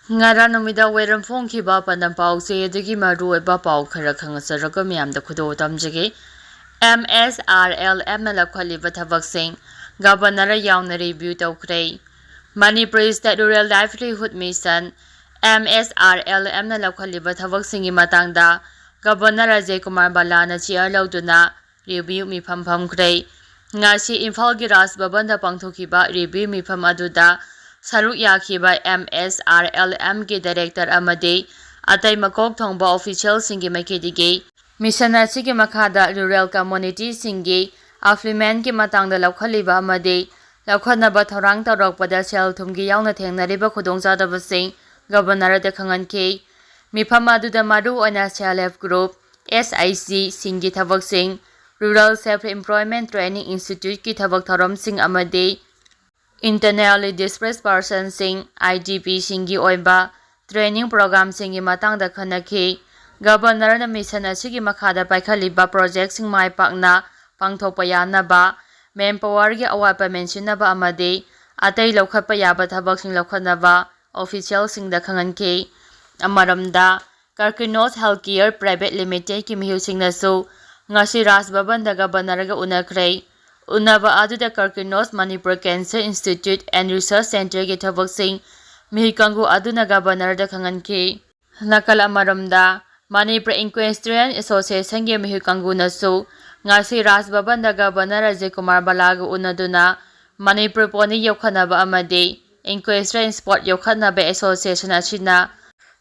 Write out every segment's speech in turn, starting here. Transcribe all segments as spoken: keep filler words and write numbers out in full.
ꯉꯔꯥꯡ ꯅꯨꯃꯤꯗꯥꯡ ꯋꯥꯏꯔꯝ ꯐꯣꯡꯈꯤꯕ ꯄꯥꯟꯗꯝ ꯄꯥꯎꯆꯦ ꯑꯗꯨꯒꯤ ꯃꯔꯨꯑꯣꯏꯕ ꯄꯥꯎ ꯈꯔ ꯈꯪꯍꯟꯖꯔꯒ ꯃꯌꯥꯝꯗ ꯈꯨꯗꯣꯜ ꯇꯝꯖꯒꯦ꯫ ꯑꯦꯝ ꯑꯦꯁ ꯑꯥꯔ ꯑꯦꯜ ꯑꯦꯝꯅ ꯂꯧꯈꯠꯂꯤꯕ ꯊꯕꯛꯁꯤꯡ ꯒꯕꯔꯅꯔ ꯌꯥꯎꯅ ꯔꯤꯚ꯭ꯌꯨ ꯇꯧꯈ꯭ꯔꯦ꯫ Manipur state rural livelihood mission, M S R L ꯑꯦꯝꯅ ꯂꯧꯈꯠꯂꯤꯕ ꯊꯕꯛꯁꯤꯡꯒꯤ ꯃꯇꯥꯡꯗ ꯒꯕꯔꯅꯔ ꯑꯖꯌ ꯀꯨꯃꯥꯔ ꯕꯂꯥꯅ ꯆꯤꯌꯔ ꯂꯧꯗꯨꯅ ꯔꯤꯚ꯭ꯌꯨ ꯃꯤꯐꯝ ꯐꯝꯈ꯭ꯔꯦ꯫ ꯉꯁꯤ ꯏꯝꯐꯥꯜꯒꯤ ꯔꯥꯖ ꯚꯕꯟꯗ ꯄꯥꯡꯊꯣꯛꯈꯤꯕ ꯔꯤꯚ꯭ꯌꯨ ꯃꯤꯐꯝ ꯑꯗꯨꯗ ꯁꯔꯨꯛ ꯌꯥꯈꯤꯕ ꯑꯦꯝ ꯑꯦꯁ ꯑꯥꯔ ꯑꯦꯜ ꯑꯦꯝꯒꯤ ꯗꯥꯏꯔꯦꯛꯇꯔ ꯑꯃꯗꯤ ꯑꯇꯩ ꯃꯀꯣꯛ ꯊꯣꯡꯕ ꯑꯣꯐꯤꯁꯤꯌꯦꯜꯁꯤꯡꯒꯤ ꯃꯥꯏꯀꯩꯗꯒꯤ ꯃꯤꯁꯟ ꯑꯁꯤꯒꯤ ꯃꯈꯥꯗ ꯔꯨꯔꯦꯜ ꯀꯝꯃꯨꯅꯤꯇꯤꯁꯤꯡꯒꯤ ꯑꯞꯂꯤꯞꯃꯦꯟꯒꯤ ꯃꯇꯥꯡꯗ ꯂꯧꯈꯠꯂꯤꯕ ꯑꯃꯗꯤ ꯂꯧꯈꯠꯅꯕ ꯊꯧꯔꯥꯡ ꯇꯧꯔꯛꯄꯗ ꯁꯦꯜ ꯊꯨꯝꯒꯤ ꯌꯥꯎꯅ ꯊꯦꯡꯅꯔꯤꯕ ꯈꯨꯗꯣꯡꯆꯥꯗꯕꯁꯤꯡ ꯒꯕꯔꯅꯔꯗ ꯈꯪꯍꯟꯈꯤ꯫ ꯃꯤꯐꯝ ꯑꯗꯨꯗ ꯃꯔꯨꯑꯣꯏꯅ ꯁꯦꯜꯐ ꯍꯦꯜꯞ ꯒ꯭ꯔꯨꯞ, ꯑꯦꯁ ꯑꯩꯆ ꯖꯤꯁꯤꯡꯒꯤ ꯊꯕꯛꯁꯤꯡ, ꯔꯨꯔꯦꯜ ꯁꯦꯜꯐ ꯑꯦꯝꯄ꯭ꯂꯣꯏꯃꯦꯟ ꯇ꯭ꯔꯦꯅꯤꯡ ꯏꯟꯁꯇꯤꯇ꯭ꯌꯨꯠꯀꯤ ꯊꯕꯛ ꯊꯧꯔꯝꯁꯤꯡ ꯑꯃꯗꯤ ꯏꯟꯇꯔꯅꯦꯜꯂꯤ ꯗꯤꯁꯄ꯭ꯂꯦꯁ ꯄꯥꯔꯁꯟꯁꯤꯡ, ꯑꯥꯏ ꯗꯤ ꯄꯤꯁꯤꯡꯒꯤ ꯑꯣꯏꯕ ꯇ꯭ꯔꯦꯅꯤꯡ ꯄ꯭ꯔꯣꯒ꯭ꯔꯥꯝꯁꯤꯡꯒꯤ ꯃꯇꯥꯡꯗ ꯈꯟꯅꯈꯤ꯫ ꯒꯕꯔꯅꯔꯅ ꯃꯤꯁꯟ ꯑꯁꯤꯒꯤ ꯃꯈꯥꯗ ꯄꯥꯏꯈꯠꯂꯤꯕ ꯄ꯭ꯔꯣꯖꯦꯛꯁꯤꯡ ꯃꯥꯏ ꯄꯥꯛꯅ ꯄꯥꯡꯊꯣꯛꯄ ꯌꯥꯅꯕ, ꯃꯦꯟ ꯄꯥꯋꯔꯒꯤ ꯑꯋꯥꯠꯄ ꯃꯦꯟꯁꯤꯟꯅꯕ ꯑꯃꯗꯤ ꯑꯇꯩ ꯂꯧꯈꯠꯄ ꯌꯥꯕ ꯊꯕꯛꯁꯤꯡ ꯂꯧꯈꯠꯅꯕ ꯑꯣꯐꯤꯁꯤꯌꯦꯜꯁꯤꯡꯗ ꯈꯪꯍꯟꯈꯤ꯫ ꯑꯃꯔꯣꯝꯗ, ꯀꯔꯀꯤꯅꯣꯁ ꯍꯦꯜꯊ ꯀꯦꯌꯔ ꯄ꯭ꯔꯥꯏꯚꯦꯠ ꯂꯤꯃꯤꯇꯦꯗꯀꯤ ꯃꯤꯍꯨꯠꯁꯤꯡꯅꯁꯨ ꯉꯁꯤ ꯔꯥꯖ ꯚꯕꯟꯗ ꯒꯕꯔꯅꯔꯒ ꯎꯅꯈ꯭ꯔꯦ꯫ ꯎꯅꯕ ꯑꯗꯨꯗ Karkinos Manipur cancer institute and research ꯁꯦꯟꯇꯔꯒꯤ ꯊꯕꯛꯁꯤꯡ ꯃꯤꯍꯨꯠ ꯀꯥꯡꯕꯨ ꯑꯗꯨꯅ ꯒꯕꯔꯅꯔꯗ ꯈꯪꯍꯟꯈꯤ꯫ ꯅꯥꯀꯜ ꯑꯃꯔꯣꯝꯗ, ꯃꯅꯤꯄꯨꯔ ꯏꯀ꯭ꯋꯦꯁꯇ꯭ꯔꯤꯌꯟ ꯑꯦꯁꯣꯁꯤꯌꯦꯁꯟꯒꯤ ꯃꯤꯍꯨꯠ ꯀꯥꯡꯕꯨꯅꯁꯨ ꯉꯁꯤ ꯔꯥꯖ ꯚꯕꯟꯗ ꯒꯕꯔꯅꯔ ꯑꯖꯌ ꯀꯨꯃꯥꯔ ꯕꯂꯥꯒ ꯎꯅꯗꯨꯅ ꯃꯅꯤꯄꯨꯔ ꯄꯣꯅꯤ ꯌꯣꯛꯈꯠꯅꯕ ꯑꯃꯗꯤ ꯏꯀ꯭ꯋꯦꯁꯇ꯭ꯔꯤꯌꯟ ꯁ꯭ꯄꯣꯔꯠ ꯌꯣꯛꯈꯠꯅꯕ ꯑꯦꯁꯣꯁꯤꯌꯦꯁꯟ ꯑꯁꯤꯅ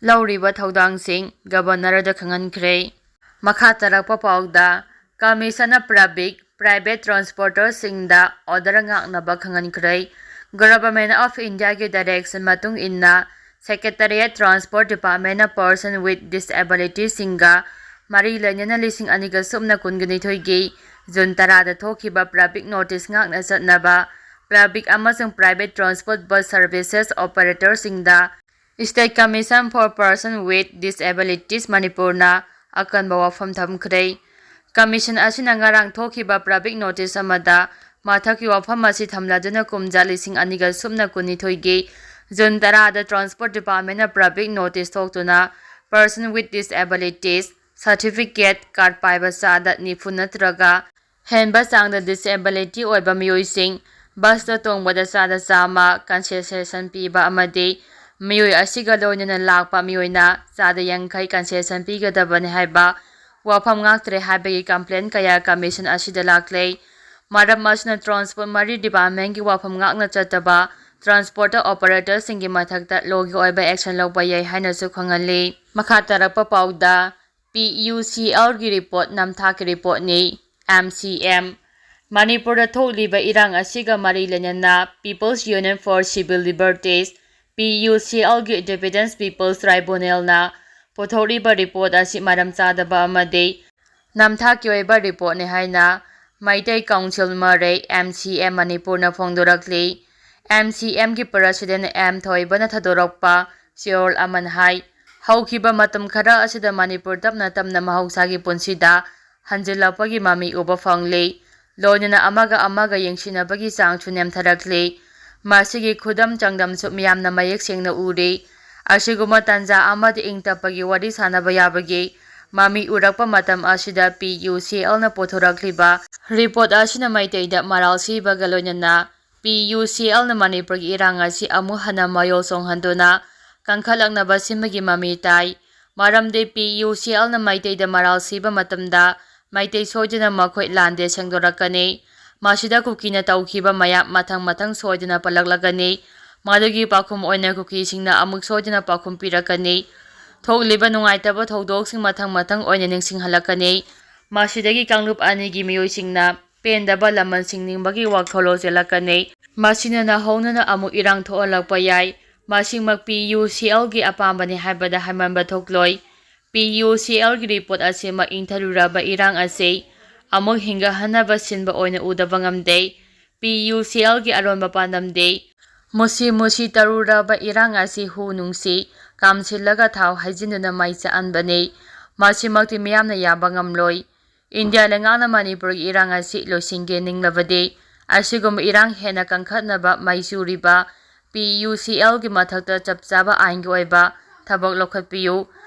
ꯂꯧꯔꯤꯕ ꯊꯧꯗꯥꯡꯁꯤꯡ ꯒꯕꯔꯅꯔꯗ ꯈꯪꯍꯟꯈ꯭ꯔꯦ꯫ ꯃꯈꯥ ꯇꯥꯔꯛꯄ ꯄꯥꯎꯗ, ꯀꯃꯤꯁꯟꯅ ꯄꯕ꯭ꯂꯤꯛ ꯄ꯭ꯔꯥꯏꯚꯦꯠ ꯇ꯭ꯔꯥꯟꯁꯄꯣꯔꯇꯔꯁꯤꯡꯗ ꯑꯣꯔꯗꯔ ꯉꯥꯛꯅꯕ ꯈꯪꯍꯟꯈ꯭ꯔꯦ꯫ ꯒꯣꯚꯔꯟꯃꯦꯟꯠ ꯑꯣꯐ ꯏꯟꯗꯤꯌꯥꯒꯤ ꯗꯥꯏꯔꯦꯛꯁꯟ ꯃꯇꯨꯡ ꯏꯟꯅ ꯁꯦꯀ꯭ꯔꯦꯇꯔꯤꯌꯦꯠ ꯇ꯭ꯔꯥꯟꯁꯄꯣꯔꯠ ꯗꯤꯄꯥꯔꯠꯃꯦꯟꯠꯅ ꯄꯔꯁꯟ ꯋꯤꯠ ꯗꯤꯁꯑꯦꯕꯤꯂꯤꯇꯤꯁꯤꯡꯒ ꯃꯔꯤ ꯂꯩꯅꯅ ꯂꯤꯁꯤꯡ ꯑꯅꯤꯒ ꯁꯨꯞꯅ ꯀꯨꯟꯒ ꯅꯤꯊꯣꯏꯒꯤ ꯖꯨꯟ ꯇꯔꯥꯗ ꯊꯣꯛꯈꯤꯕ ꯄꯕ꯭ꯂꯤꯛ ꯅꯣꯇꯤꯁ ꯉꯥꯛꯅ ꯆꯠꯅꯕ ꯄꯕ꯭ꯂꯤꯛ ꯑꯃꯁꯨꯡ ꯄ꯭ꯔꯥꯏꯚꯦꯠ ꯇ꯭ꯔꯥꯟꯁꯄꯣꯔꯠ ꯕꯁ ꯁꯔꯚꯤꯁꯦꯁ ꯑꯣꯄꯔꯦꯇꯔꯁꯤꯡꯗ State Commission for Person with Disabilities ꯃꯅꯤꯄꯨꯔꯅ ꯑꯀꯟꯕ ꯋꯥꯐꯝ ꯊꯝꯈ꯭ꯔꯦ꯫ ꯀꯃꯤꯁꯟ ꯑꯁꯤꯅ ꯉꯔꯥꯡ ꯊꯣꯛꯈꯤꯕ ꯄꯕ꯭ꯂꯤꯛ ꯅꯣꯇꯤꯁ ꯑꯃꯗ ꯃꯊꯛꯀꯤ ꯋꯥꯐꯝ ꯑꯁꯤ ꯊꯝꯂꯗꯨꯅ ꯀꯨꯝꯖꯥ ꯂꯤꯁꯤꯡ ꯑꯅꯤꯒ ꯁꯨꯞꯅ ꯀꯨꯟꯅꯤꯊꯣꯏꯒꯤ ꯖꯨꯟ ꯇꯔꯥꯗ Transport Departmentꯅ public notice ꯊꯣꯛꯇꯨꯅ person with disabilities certificate card ꯄꯥꯏꯕ ꯆꯥꯗ ꯅꯤꯐꯨ ꯅꯠꯇ꯭ꯔꯒ ꯍꯦꯟꯕ ꯆꯥꯡꯗ disability ꯑꯣꯏꯕ ꯃꯤꯑꯣꯏꯁꯤꯡ busꯇ ꯇꯣꯡꯕꯗ ꯆꯥꯗ ꯆꯥꯝꯃ concession ꯄꯤꯕ ꯑꯃꯗꯤ ꯃꯤꯑꯣꯏ ꯑꯁꯤꯒ ꯂꯣꯏꯅꯅ ꯂꯥꯛꯄ ꯃꯤꯑꯣꯏꯅ ꯆꯥꯗ ꯌꯥꯡꯈꯩ concession ꯄꯤꯒꯗꯕꯅꯤ ꯍꯥꯏꯕ ꯋꯥꯐꯝ ꯉꯥꯛꯇ꯭ꯔꯦ ꯍꯥꯏꯕꯒꯤ complaint ꯀꯌꯥ commission ꯑꯁꯤꯗ ꯂꯥꯛꯂꯦ꯫ ꯃꯔꯝ ꯑꯁꯤꯅ Transport ꯃꯔꯤ departmentꯀꯤ ꯋꯥꯐꯝ ꯉꯥꯛꯅ ꯆꯠꯇꯕ transport operatorꯁꯤꯡꯒꯤ ꯃꯊꯛꯇ lawꯒꯤ ꯑꯣꯏꯕ action ꯂꯧꯕ ꯌꯥꯏ ꯍꯥꯏꯅꯁꯨ ꯈꯪꯍꯜꯂꯤ꯫ ꯃꯈꯥ ꯇꯥꯔꯛꯄ ꯄꯥꯎꯗ, PUCLꯒꯤ report ꯅꯝꯊꯥꯛꯀꯤ reportꯅꯤ꯫ MCM ꯃꯅꯤꯄꯨꯔꯗ ꯊꯣꯛꯂꯤꯕ ꯏꯔꯥꯡ ꯑꯁꯤꯒ ꯃꯔꯤ ꯂꯩꯅꯅ People's Union for Civil Liberties, PUCLꯒꯤ Independent People's Tribunalꯅ ꯄꯨꯊꯣꯛꯂꯤꯕ report ꯑꯁꯤ ꯃꯔꯝ ꯆꯥꯗꯕ ꯑꯃꯗꯤ ꯅꯝꯊꯥꯛꯀꯤ ꯑꯣꯏꯕ reportꯅꯤ ꯍꯥꯏꯅ ꯃꯩꯇꯩ Council ꯃꯔꯩ, MCM, ꯃꯅꯤꯄꯨꯔꯅ ꯐꯣꯡꯗꯣꯔꯛꯂꯤ꯫ MCMꯒꯤ President M ꯊꯣꯏꯕꯅ ꯊꯥꯗꯣꯔꯛꯄ ꯆꯦꯔꯣꯜ ꯑꯃꯅ ꯍꯥꯏ, ꯍꯧꯈꯤꯕ ꯃꯇꯝ ꯈꯔ ꯑꯁꯤꯗ ꯃꯅꯤꯄꯨꯔ ꯇꯞꯅ ꯇꯞꯅ ꯃꯍꯧꯁꯥꯒꯤ ꯄꯨꯟꯁꯤꯗ ꯍꯟꯖꯤꯜꯂꯛꯄꯒꯤ ꯃꯃꯤ ꯎꯕ ꯐꯪꯂꯤ꯫ ꯂꯣꯏꯅꯅ ꯑꯃꯒ ꯑꯃꯒ ꯌꯦꯡꯁꯤꯟꯅꯕꯒꯤ ꯆꯥꯡꯁꯨ ꯅꯦꯝꯊꯔꯛꯂꯤ꯫ ꯃꯁꯤꯒꯤ ꯈꯨꯗꯝ ꯆꯥꯡꯗꯝꯁꯨ ꯃꯤꯌꯥꯝꯅ ꯃꯌꯦꯛ ꯁꯦꯡꯅ ꯎꯔꯤ꯫ ꯑꯁꯤꯒꯨꯝꯕ ꯇꯥꯟꯖꯥ ꯑꯃꯗ ꯏꯪ ꯇꯞꯄꯒꯤ ꯋꯥꯔꯤ ꯁꯥꯅꯕ ꯌꯥꯕꯒꯤ ꯃꯃꯤ ꯎꯔꯛꯄ ꯃꯇꯝ ꯑꯁꯤꯗ PUCLꯅ ꯄꯨꯊꯣꯔꯛꯂꯤꯕ report ꯑꯁꯤꯅ ꯃꯩꯇꯩꯗ ꯃꯔꯥꯜ ꯁꯤꯕꯒ ꯂꯣꯏꯅꯅ PUCLꯅ ꯃꯅꯤꯄꯨꯔꯒꯤ ꯏꯔꯥꯡ ꯑꯁꯤ ꯑꯃꯨꯛ ꯍꯟꯅ ꯃꯌꯣꯜ ꯆꯣꯡꯍꯟꯗꯨꯅ ꯀꯟꯈꯠꯂꯛꯅꯕ ꯁꯤꯟꯕꯒꯤ ꯃꯃꯤ ꯇꯥꯏ꯫ ꯃꯔꯝꯗꯤ PUCLꯅ ꯃꯩꯇꯩꯗ ꯃꯔꯥꯜ ꯁꯤꯕ ꯃꯇꯝꯗ ꯃꯩꯇꯩ ꯁꯣꯏꯗꯅ ꯃꯈꯣꯏ ꯂꯥꯟꯗꯦ ꯁꯦꯡꯗꯣꯔꯛꯀꯅꯤ꯫ ꯃꯁꯤꯗ ꯀꯨꯀꯤꯅ ꯇꯧꯈꯤꯕ ꯃꯌꯥꯝ ꯃꯊꯪ ꯃꯊꯪ ꯁꯣꯏꯗꯅ ꯄꯜꯂꯛꯂꯒꯅꯤ꯫ ꯃꯗꯨꯒꯤ ꯄꯥꯎꯈꯨꯝ ꯑꯣꯏꯅ ꯀꯨꯀꯤꯁꯤꯡꯅ ꯑꯃꯨꯛ ꯁꯣꯏꯗꯅ ꯄꯥꯎꯈꯨꯝ ꯄꯤꯔꯛꯀꯅꯤ꯫ ꯊꯣꯛꯂꯤꯕ ꯅꯨꯡꯉꯥꯏꯇꯕ ꯊꯧꯗꯣꯛꯁꯤꯡ ꯃꯊꯪ ꯃꯊꯪ ꯑꯣꯏꯅ ꯅꯤꯡꯁꯤꯡꯍꯜꯂꯛꯀꯅꯤ꯫ ꯃꯁꯤꯗꯒꯤ ꯀꯥꯡꯂꯨꯞ ꯑꯅꯤꯒꯤ ꯃꯤꯑꯣꯏꯁꯤꯡꯅ ꯄꯦꯟꯗꯕ ꯂꯃꯟꯁꯤꯡ ꯅꯤꯡꯕꯒꯤ ꯋꯥꯈꯜꯂꯣꯟ ꯆꯦꯜꯂꯛꯀꯅꯤ꯫ ꯃꯁꯤꯅ ꯅꯧꯍꯧꯅꯅ ꯑꯃꯨꯛ ꯏꯔꯥꯡ ꯊꯣꯛꯍꯜꯂꯛꯄ ꯌꯥꯏ꯫ ꯃꯁꯤꯃꯛ PUCLꯒꯤ ꯑꯄꯥꯝꯕꯅꯤ ꯍꯥꯏꯕꯗ ꯍꯥꯏꯃꯟꯕ ꯊꯣꯛꯂꯣꯏ꯫ PUCLꯒꯤ report ꯑꯁꯤꯃꯛ ꯏꯪꯊꯔꯨꯔꯕ ꯏꯔꯥꯡ ꯑꯁꯤ ꯑꯃꯨꯛ ꯍꯤꯡꯒꯠꯍꯟꯅꯕ ꯁꯤꯟꯕ ꯑꯣꯏꯅ ꯎꯗꯕ ꯉꯝꯗꯦ꯫ PUCLꯒꯤ ꯑꯔꯣꯟꯕ ꯄꯥꯟꯗꯝꯗꯤ ꯃꯨꯁꯤ ꯃꯨꯁꯤ ꯇꯧꯔꯨꯔꯕ ꯏꯔꯥꯡ ꯑꯁꯤ ꯍꯨ ꯅꯨꯡꯁꯤ ꯀꯥꯝꯁꯤꯜꯂꯒ ꯊꯥꯎ ꯍꯩꯖꯤꯟꯗꯨꯅ ꯃꯩ ꯆꯥꯛꯍꯟꯕꯅꯤ꯫ ꯃꯁꯤꯃꯛꯇꯤ ꯃꯤꯌꯥꯝꯅ ꯌꯥꯕ ꯉꯝꯂꯣꯏ꯫ ꯏꯟꯗꯤꯌꯥ ꯂꯩꯉꯥꯛꯅ ꯃꯅꯤꯄꯨꯔꯒꯤ ꯏꯔꯥꯡ ꯑꯁꯤ ꯂꯣꯏꯁꯤꯟꯒꯦ ꯅꯤꯡꯂꯕꯗꯤ ꯑꯁꯤꯒꯨꯝꯕ ꯏꯔꯥꯡ ꯍꯦꯟꯅ ꯀꯟꯈꯠꯅꯕ ꯃꯩ ꯆꯨꯔꯤꯕ ꯄꯤ ꯌꯨ ꯁꯤ ꯑꯦꯜꯒꯤ ꯃꯊꯛꯇ ꯆꯞ ꯆꯥꯕ ꯑꯥꯏꯟꯒꯤ ꯑꯣꯏꯕ ꯊꯕꯛ ꯂꯧꯈꯠꯄꯤꯌꯨ꯫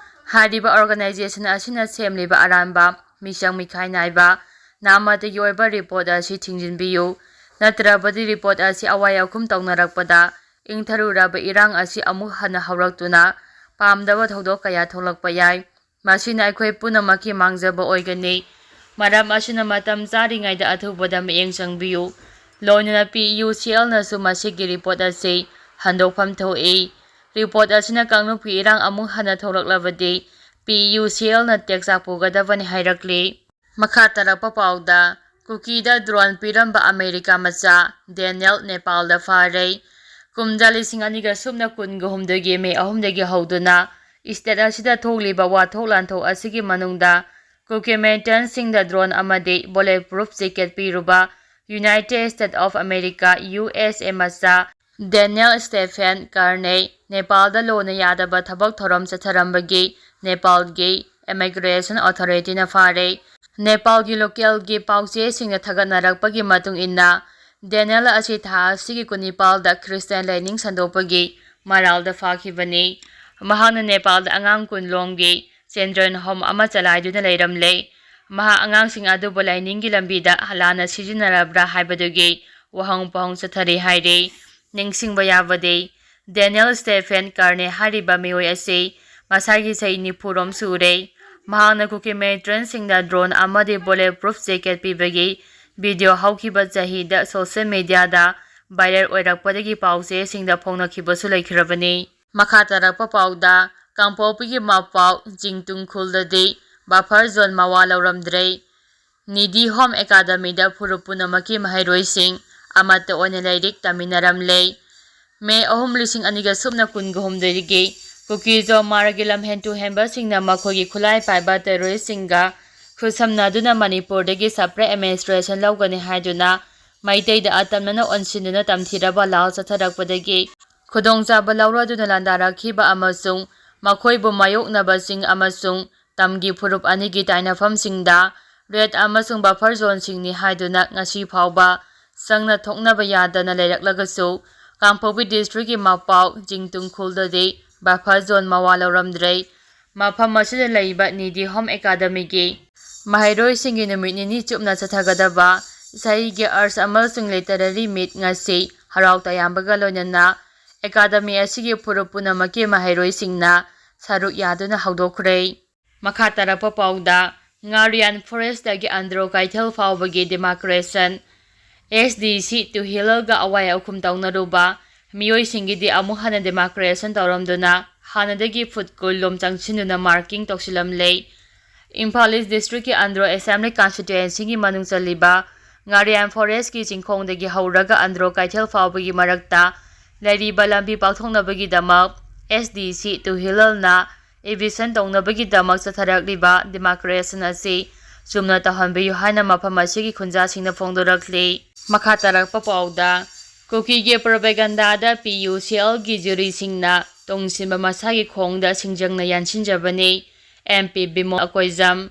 ꯍꯥꯏꯔꯤꯕ ꯑꯣꯔꯒꯅꯥꯏꯖꯦꯁꯟ ꯑꯁꯤꯅ ꯁꯦꯝꯂꯤꯕ ꯑꯔꯥꯟꯕ, ꯃꯤꯆꯪ ꯃꯤꯈꯥꯏ ꯅꯥꯏꯕ, ꯅꯥꯃꯇꯒꯤ ꯑꯣꯏꯕ ꯔꯤꯄꯣꯔꯠ ꯑꯁꯤ ꯊꯤꯡꯖꯤꯟꯕꯤꯌꯨ, ꯅꯠꯇ꯭ꯔꯕꯗꯤ ꯔꯤꯄꯣꯔꯠ ꯑꯁꯤ ꯑꯋꯥꯏ ꯑꯈꯨꯝ ꯇꯧꯅꯔꯛꯄꯗ ꯏꯪꯊꯔꯨꯔꯕ ꯏꯔꯥꯡ ꯑꯁꯤ ꯑꯃꯨꯛ ꯍꯟꯅ ꯍꯧꯔꯛꯇꯨꯅ ꯄꯥꯝꯗꯕ ꯊꯧꯗꯣꯛ ꯀꯌꯥ ꯊꯣꯛꯂꯛꯄ ꯌꯥꯏ꯫ ꯃꯁꯤꯅ ꯑꯩꯈꯣꯏ ꯄꯨꯝꯅꯃꯛꯀꯤ ꯃꯥꯡꯖꯕ ꯑꯣꯏꯒꯅꯤ꯫ ꯃꯔꯝ ꯑꯁꯤꯅ ꯃꯇꯝ ꯆꯥꯔꯤꯉꯩꯗ ꯑꯊꯨꯕꯗ ꯃꯤꯠꯌꯦꯡ ꯆꯪꯕꯤꯌꯨ꯫ ꯂꯣꯏꯅꯅ ꯄꯤ ꯌꯨ ꯁꯤ ꯑꯦꯜꯅꯁꯨ ꯃꯁꯤꯒꯤ ꯔꯤꯄꯣꯔꯠ ꯑꯁꯤ ꯍꯟꯗꯣꯛꯐꯝ ꯊꯣꯛꯏ꯫ ꯔꯤꯄꯣꯔꯠ ꯑꯁꯤꯅ ꯀꯥꯡꯂꯨꯞꯀꯤ ꯏꯔꯥꯡ ꯑꯃꯨꯛ ꯍꯟꯅ ꯊꯣꯛꯂꯛꯂꯕꯗꯤ ꯄꯤ ꯌꯨ ꯁꯤ ꯑꯦꯜꯅ ꯇꯦꯛꯆꯥꯛ ꯄꯨꯒꯗꯕꯅꯤ ꯍꯥꯏꯔꯛꯂꯤ꯫ ꯃꯈꯥ ꯇꯥꯔꯛꯄ ꯄꯥꯎꯗ, ꯀꯨꯀꯤꯗ ꯗ꯭ꯔꯣꯟ ꯄꯤꯔꯝꯕ ꯑꯃꯦꯔꯤꯀꯥ ꯃꯆꯥ ꯗꯦꯅꯤꯌꯦꯜ ꯅꯦꯄꯥꯜꯗ ꯐꯥꯔꯦ꯫ ꯀꯨꯝꯖꯥ ꯂꯤꯁꯤꯡ ꯑꯅꯤꯒ ꯁꯨꯞꯅ ꯀꯨꯟꯒ ꯍꯨꯝꯗꯣꯏꯒꯤ ꯃꯦ ꯑꯍꯨꯝꯗꯒꯤ ꯍꯧꯗꯨꯅ ꯁ꯭ꯇꯦꯠ ꯑꯁꯤꯗ ꯊꯣꯛꯂꯤꯕ ꯋꯥꯊꯣꯛ ꯂꯥꯟꯊꯣꯛ ꯑꯁꯤꯒꯤ ꯃꯅꯨꯡꯗ ꯀꯨꯀꯤ ꯃꯤꯂꯤꯇꯦꯟꯠꯁꯤꯡꯗ ꯗ꯭ꯔꯣꯟ ꯑꯃꯗꯤ ꯕꯨꯂꯦꯠ ꯄ꯭ꯔꯨꯐ ꯖꯦꯀꯦꯠ ꯄꯤꯔꯨꯕ United State of America, U S A, ꯃꯆꯥ ꯗꯦꯅꯤꯌꯦꯜ ꯁ꯭ꯇꯦꯐꯦꯟ ꯀꯥꯔꯅꯦ ꯅꯦꯄꯥꯜꯗ ꯂꯣꯟꯅ ꯌꯥꯗꯕ ꯊꯕꯛ ꯊꯧꯔꯝ ꯆꯠꯊꯔꯝꯕꯒꯤ ꯅꯦꯄꯥꯜꯒꯤ ꯏꯃꯤꯒ꯭ꯔꯦꯁꯟ ꯑꯣꯊꯣꯔꯤꯇꯤꯅ ꯐꯥꯔꯦ꯫ ꯅꯦꯄꯥꯜꯒꯤ ꯂꯣꯀꯦꯜꯒꯤ ꯄꯥꯎꯆꯦꯁꯤꯡꯅ ꯊꯥꯒꯠꯅꯔꯛꯄꯒꯤ ꯃꯇꯨꯡ ꯏꯟꯅ, ꯗꯦꯅꯤꯌꯦꯜ ꯑꯁꯤ ꯊꯥ ꯑꯁꯤꯒꯤ ꯀꯨꯟꯅꯤꯄꯥꯜꯗ ꯈ꯭ꯔꯤꯁꯇꯤꯌꯥꯟ ꯂꯥꯏꯅꯤꯡ ꯁꯟꯗꯣꯛꯄꯒꯤ ꯃꯔꯥꯜꯗ ꯐꯥꯈꯤꯕꯅꯤ꯫ ꯃꯍꯥꯛꯅ ꯅꯦꯄꯥꯜꯗ ꯑꯉꯥꯡ ꯀꯨꯟ ꯂꯣꯝꯒꯤ ꯆꯤꯜꯗ꯭ꯔꯦꯟ ꯍꯣꯝ ꯑꯃ ꯆꯂꯥꯏꯗꯨꯅ ꯂꯩꯔꯝꯂꯦ꯫ ꯃꯍꯥꯛ ꯑꯉꯥꯡꯁꯤꯡ ꯑꯗꯨꯕꯨ ꯂꯥꯏꯅꯤꯡꯒꯤ ꯂꯝꯕꯤꯗ ꯂꯥꯟꯅ ꯁꯤꯖꯤꯟꯅꯔꯕ꯭ꯔꯥ ꯍꯥꯏꯕꯗꯨꯒꯤ ꯋꯥꯍꯪ ꯄꯥꯎꯍꯪ ꯆꯠꯊꯔꯤ ꯍꯥꯏꯔꯤ꯫ ꯅꯤꯡꯁꯤꯡꯕ ꯌꯥꯕꯗꯤ, ꯗꯦꯅꯤꯌꯦꯜ ꯁ꯭ꯇꯦꯐꯦꯟ ꯀꯥꯔꯅꯦ ꯍꯥꯏꯔꯤꯕ ꯃꯤꯑꯣꯏ ꯑꯁꯤ ꯃꯁꯥꯒꯤ ꯆꯍꯤ ꯅꯤꯐꯨ ꯔꯣꯝ ꯁꯨꯔꯦ꯫ ꯃꯍꯥꯛꯅ ꯀꯨꯀꯤ ꯃꯤꯂꯤꯇꯦꯟꯠꯁꯤꯡꯗ ꯗ꯭ꯔꯣꯟ ꯑꯃꯗꯤ ꯕꯨꯂꯦꯠ ꯄ꯭ꯔꯨꯐ ꯖꯦꯀꯦꯠ ꯄꯤꯕꯒꯤ ꯚꯤꯗꯤꯑꯣ ꯍꯧꯈꯤꯕ ꯆꯍꯤꯗ ꯁꯣꯁꯤꯌꯦꯜ ꯃꯤꯗꯤꯌꯥꯗ ꯚꯥꯏꯔꯦꯜ ꯑꯣꯏꯔꯛꯄꯗꯒꯤ ꯄꯥꯎꯆꯦꯁꯤꯡꯗ ꯐꯣꯡꯅꯈꯤꯕꯁꯨ ꯂꯩꯈꯤꯔꯕꯅꯤ꯫ ꯃꯈꯥ ꯇꯥꯔꯛꯄ ꯄꯥꯎꯗ, ꯀꯥꯡꯄꯣꯛꯄꯤꯒꯤ ꯃꯄꯥꯎ ꯖꯤꯡꯇꯨꯡ ꯈꯨꯜꯗꯗꯤ ꯕꯐꯔ ꯖꯣꯟ ꯃꯋꯥ ꯂꯧꯔꯝꯗ꯭ꯔꯦ꯫ ꯅꯤꯗꯤ ꯍꯣꯝ ꯑꯦꯀꯥꯗꯃꯤꯗ ꯐꯨꯔꯨꯞ ꯄꯨꯝꯅꯃꯛꯀꯤ ꯃꯍꯩꯔꯣꯏꯁꯤꯡ ꯑꯃꯠꯇ ꯑꯣꯏꯅ ꯂꯥꯏꯔꯤꯛ ꯇꯝꯃꯤꯟꯅꯔꯝꯂꯦ꯫ ꯃꯦ ꯑꯍꯨꯝ, ꯂꯤꯁꯤꯡ ꯑꯅꯤꯒ ꯁꯨꯞꯅ ꯀꯨꯟꯒ ꯍꯨꯝꯗꯣꯏꯗꯒꯤ ꯀꯨꯀꯤ-ꯖꯣ ꯃꯥꯔꯒꯤ ꯂꯝꯍꯦꯟ ꯇꯨꯍꯦꯟꯕꯁꯤꯡꯅ ꯃꯈꯣꯏꯒꯤ ꯈꯨꯠꯂꯥꯏ ꯄꯥꯏꯕ ꯇꯦꯔꯣꯔꯤꯁꯁꯤꯡꯒ ꯈꯨꯠꯁꯝꯅꯗꯨꯅ ꯃꯅꯤꯄꯨꯔꯗꯒꯤ ꯁꯄꯔꯦꯠ ꯑꯦꯗꯃꯤꯅꯤꯁꯇ꯭ꯔꯦꯁꯟ ꯂꯧꯒꯅꯤ ꯍꯥꯏꯗꯨꯅ ꯃꯩꯇꯩꯗ ꯑꯇꯝꯅꯅ ꯑꯣꯟꯁꯤꯟꯗꯨꯅ ꯇꯝꯊꯤꯔꯕ ꯂꯥꯜ ꯆꯠꯊꯔꯛꯄꯗꯒꯤ ꯈꯨꯗꯣꯡꯆꯥꯕ ꯂꯧꯔꯗꯨꯅ ꯂꯥꯟꯗꯥꯔꯛꯈꯤꯕ ꯑꯃꯁꯨꯡ ꯃꯈꯣꯏꯕꯨ ꯃꯥꯌꯣꯛꯅꯕꯁꯤꯡ ꯑꯃꯁꯨꯡ ꯇꯝꯒꯤ ꯐꯨꯔꯨꯞ ꯑꯅꯤꯒꯤ ꯇꯥꯏꯅꯐꯝꯁꯤꯡꯗ ꯔꯦꯗ ꯑꯃꯁꯨꯡ ꯕꯐꯔ ꯖꯣꯟꯁꯤꯡꯅꯤ ꯍꯥꯏꯗꯨꯅ ꯉꯁꯤ ꯐꯥꯎꯕ ꯆꯪꯅ ꯊꯣꯛꯅꯕ ꯌꯥꯗꯅ ꯂꯩꯔꯛꯂꯒꯁꯨ, ꯀꯥꯡꯄꯣꯛꯄꯤ ꯗꯤꯁꯇ꯭ꯔꯤꯛꯀꯤ ꯃꯄꯥꯎ ꯆꯤꯡꯇꯨꯡ ꯈꯨꯜꯗꯗꯤ ꯕꯐꯔ ꯖꯣꯟ ꯃꯋꯥ ꯂꯧꯔꯝꯗ꯭ꯔꯦ꯫ ꯃꯐꯝ ꯑꯁꯤꯗ ꯂꯩꯕ ꯅꯤꯗꯤ ꯍꯣꯝ ꯑꯦꯀꯥꯗꯃꯤꯒꯤ ꯃꯍꯩꯔꯣꯏꯁꯤꯡꯒꯤ ꯅꯨꯃꯤꯠ ꯅꯤꯅꯤ ꯆꯨꯞꯅ ꯆꯠꯊꯒꯗꯕ ꯏꯁꯩꯒꯤ ꯑꯥꯔꯠꯁ ꯑꯃꯁꯨꯡ ꯂꯤꯇꯔꯦꯔꯤ ꯃꯤꯠ ꯉꯁꯤ ꯍꯔꯥꯎ ꯇꯌꯥꯝꯕꯒ ꯂꯣꯏꯅꯅ ꯑꯦꯀꯥꯗꯃꯤ ꯑꯁꯤꯒꯤ ꯐꯨꯔꯨꯞ ꯄꯨꯝꯅꯃꯛꯀꯤ ꯃꯍꯩꯔꯣꯏꯁꯤꯡꯅ ꯁꯔꯨꯛ ꯌꯥꯗꯨꯅ ꯍꯧꯗꯣꯛꯈ꯭ꯔꯦ꯫ ꯃꯈꯥ ꯇꯥꯔꯛꯄ ꯄꯥꯎꯗ, ꯉꯥꯔꯤꯌꯥꯟ ꯐꯣꯔꯦꯁꯇꯒꯤ ꯑꯟꯗ꯭ꯔꯣ ꯀꯩꯊꯦꯜ ꯐꯥꯎꯕꯒꯤ ꯗꯤꯃꯥꯔꯀꯦꯁꯟ, ꯑꯦꯁ ꯗꯤ ꯁꯤ ꯇꯨꯍꯤꯜꯒ ꯑꯋꯥꯏ ꯑꯈꯨꯝ ꯇꯧꯅꯔꯨꯕ ꯃꯤꯑꯣꯏꯁꯤꯡꯒꯤꯗꯤ ꯑꯃꯨꯛ ꯍꯟꯅ ꯗꯤꯃꯥꯔꯀꯦꯁꯟ ꯇꯧꯔꯝꯗꯨꯅ ꯍꯥꯟꯅꯗꯒꯤ ꯐꯨꯠ ꯀꯨꯟ ꯂꯣꯝ ꯆꯪꯁꯤꯟꯗꯨꯅ ꯃꯥꯔꯀꯤꯡ ꯇꯧꯁꯤꯜꯂꯝꯂꯦ꯫ ꯏꯝꯐꯥꯜ ꯏꯁ ꯗꯤꯁꯇ꯭ꯔꯤꯛꯀꯤ ꯑꯟꯗ꯭ꯔꯣ ꯑꯦꯁꯦꯝꯕ꯭ꯂꯤ ꯀꯟꯁꯇꯤꯇ꯭ꯋꯦꯟꯁꯤꯒꯤ ꯃꯅꯨꯡ ꯆꯜꯂꯤꯕ ꯉꯥꯔꯤꯌꯥꯟ ꯐꯣꯔꯦꯁꯀꯤ ꯆꯤꯡꯈꯣꯡꯗꯒꯤ ꯍꯧꯔꯒ ꯑꯟꯗ꯭ꯔꯣ ꯀꯩꯊꯦꯜ ꯐꯥꯎꯕꯒꯤ ꯃꯔꯛꯇ ꯂꯩꯔꯤꯕ ꯂꯝꯕꯤ ꯄꯥꯛꯊꯣꯛꯅꯕꯒꯤꯗꯃꯛ ꯑꯦꯁ ꯗꯤ ꯁꯤ ꯇꯨꯍꯤꯜꯅ ꯏꯚꯤꯛꯁꯟ ꯇꯧꯅꯕꯒꯤꯗꯃꯛ ꯆꯠꯊꯔꯛꯂꯤꯕ ꯗꯤꯃꯥꯔꯀꯦꯁꯟ ꯑꯁꯤ ꯆꯨꯝꯅ ꯇꯧꯍꯟꯕꯤꯌꯨ ꯍꯥꯏꯅ ꯃꯐꯝ ꯑꯁꯤꯒꯤ ꯈꯨꯟꯖꯥꯁꯤꯡꯅ ꯐꯣꯡꯗꯣꯔꯛꯂꯤ꯫ ꯃꯈꯥ ꯇꯥꯔꯛꯄ ꯄꯥꯎꯗ, ꯀꯨꯀꯤꯒꯤ ꯄ꯭ꯔꯣꯄꯦꯒꯟꯗꯥꯗ ꯄꯤ ꯌꯨ ꯁꯤ ꯑꯦꯜꯒꯤ ꯖꯨꯔꯤꯁꯤꯡꯅ ꯇꯨꯡꯁꯤꯟꯕ ꯃꯁꯥꯒꯤ ꯈꯣꯡꯗ ꯁꯤꯡꯖꯪꯅ ꯌꯥꯟꯁꯤꯟꯖꯕꯅꯤ꯫ M P Bimol Akoijam.